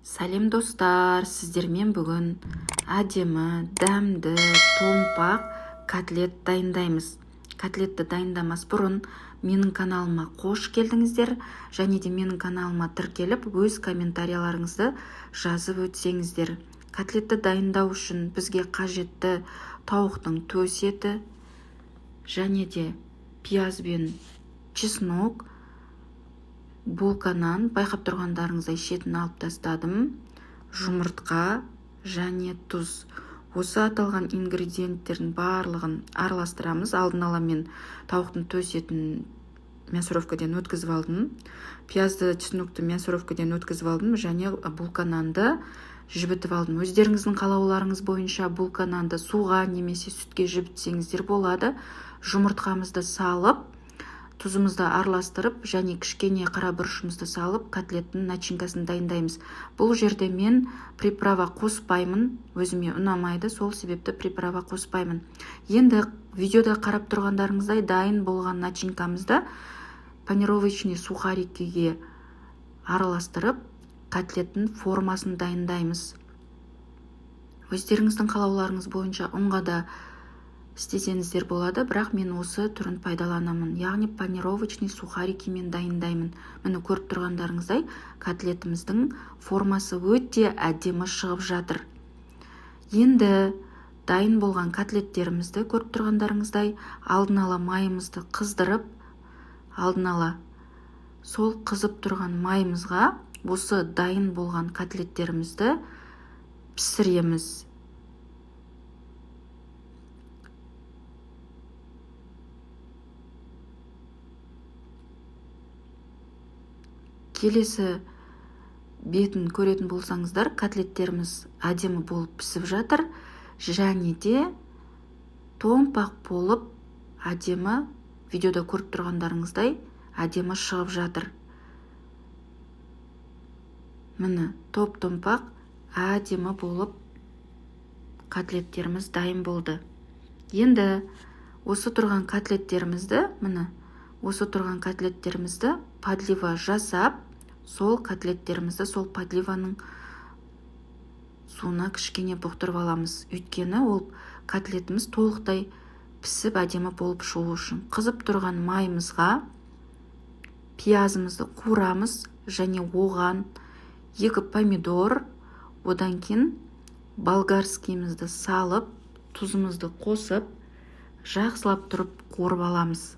Сәлем, достар! Сіздермен бүгін әдемі, дәмді, томпақ котлет дайындаймыз. Котлетті дайындамас бұрын менің каналыма қош келдіңіздер және де менің каналыма тіркеліп, өз комментарияларыңызды жазып өтсеңіздер. Котлетті дайындау үшін бізге қажетті тауықтың төс еті және де пияз бен чеснок, булка нан, байқап тұрғандарыңыздай, шетін алып тастадым, жұмыртқа және тұз. Осы аталған ингредиенттердің барлығын араластырамыз. Алдын ала мен тауықтың төс етін мясорубкадан өткізіп алдым, пиязды, чеснокты мясорубкадан өткізіп алдым және булка нанды жібітіп алдым. Өздеріңіздің қалауларыңыз бойынша булка нанды суға немесе сүтке жібітсеңіздер болады. Жұмыртқамызды салып, тұзымызды араластырып және кішкене қара бұрышымызды салып, котлеттің начинкасын дайындаймыз. Бұл жерде мен приправа қоспаймын, өзіме ұнамайды, сол себепті приправа қоспаймын. Енді видеода қарап тұрғандарыңыздай, дайын болған начинкамызды панировочный сухарикіге араластырып, котлеттің формасын дайындаймыз. Өздеріңіздің қалауларыңыз бойынша ұнға да істесеңіздер болады, бірақ мен осы түрін пайдаланамын, яғни панировочный сухарикимен дайындаймын. Міне, көріп тұрғандарыңыздай, котлетіміздің формасы өте әдемі шығып жатыр. Енді дайын болған котлеттерімізді, көріп тұрғандарыңыздай, алдын ала майымызды қыздырып, алдын ала сол қызып тұрған майымызға осы дайын болған котлеттерімізді пісіреміз. Келесі бетін көретін болсаңыздар, котлеттеріміз әдемі болып пісіп жатыр және де томпақ болып, әдемі, видеода көріп тұрғандарыңыздай, әдемі шығып жатыр. Міне, топ томпақ, әдемі болып котлеттеріміз дайын болды. Енді осы тұрған котлеттерімізді, міне, осы тұрған котлеттерімізді подлива жасап, сол котлеттерімізді сол подливаның суына кішкене бұқтырып аламыз, өйткені ол котлетіміз толықтай пісіп, әдемі болып шығу үшін. Қызып тұрған майымызға пиязымызды қуырамыз және оған екі помидор, одан кейін болгарскийімізді салып, тұзымызды қосып, жақсылап тұрып қуырып аламыз.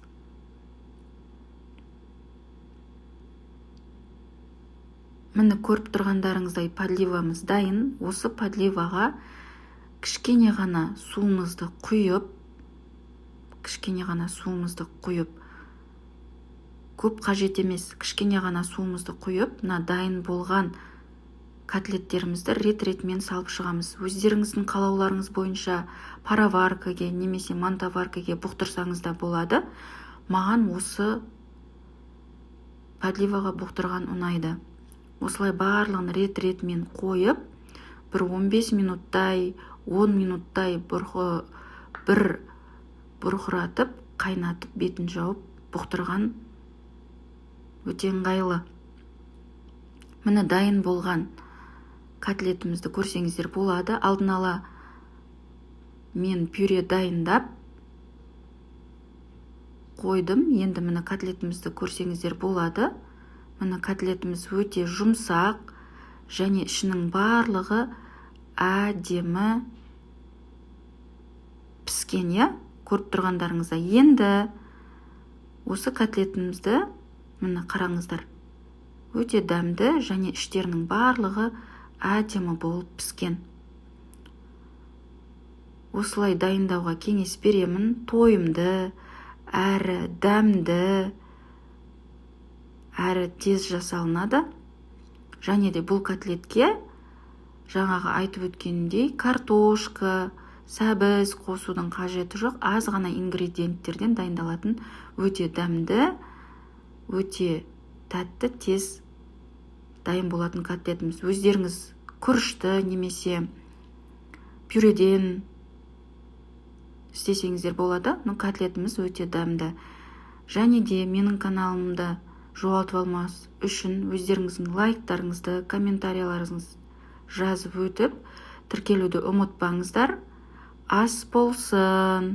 Міне, көріп тұрғандарыңыздай, подливамыз дайын. Осы подливаға кішкене ғана суымызды құйып, кішкене ғана суымызды құйып, көп қажет емес, кішкене ғана суымызды құйып, мына дайын болған котлеттерімізді рет-ретімен салып шығамыз. Өздеріңіздің қалауларыңыз бойынша пароваркаге немесе мантоваркаге бұқтырсаңыз да болады. Маған осы подливаға бұқтырған ұнайды. Осылай барлығын рет-ретімен қойып, бір 15 минуттай, 10 минуттай бір бұрқыратып, қайнатып, бетін жауып бұқтырған өте ыңғайлы. Міне, дайын болған котлетімізді көрсеңіздер болады. Алдын ала мен пюре дайындап қойдым. Енді, міне, котлетімізді көрсеңіздер болады. Міне, котлетіміз өте жұмсақ және ішінің барлығы әдемі піскен, иә, көріп тұрғандарыңыздай. Енді осы котлетімізді, міне, қараңыздар, өте дәмді және іштерінің барлығы әдемі болып піскен. Осылай дайындауға кеңес беремін. Тойымды әрі дәмді, әрі тез жасалынады. Және де бұл котлетке жаңағы айтып өткенімдей картошка, сәбіз қосудың қажеті жоқ. Аз ғана ингредиенттерден дайындалатын өте дәмді, өте тәтті, тез дайын болатын котлетіміз. Өздеріңіз күрішті немесе пюреден істесеңіздер болады, но котлетіміз өте дәмді. Және де менің каналымды Жоғалтып алмас үшін өздеріңіздің лайктарыңызды, комментарияларыңызды жазып өтіп, тіркелуді ұмытпаңыздар. Ас болсын!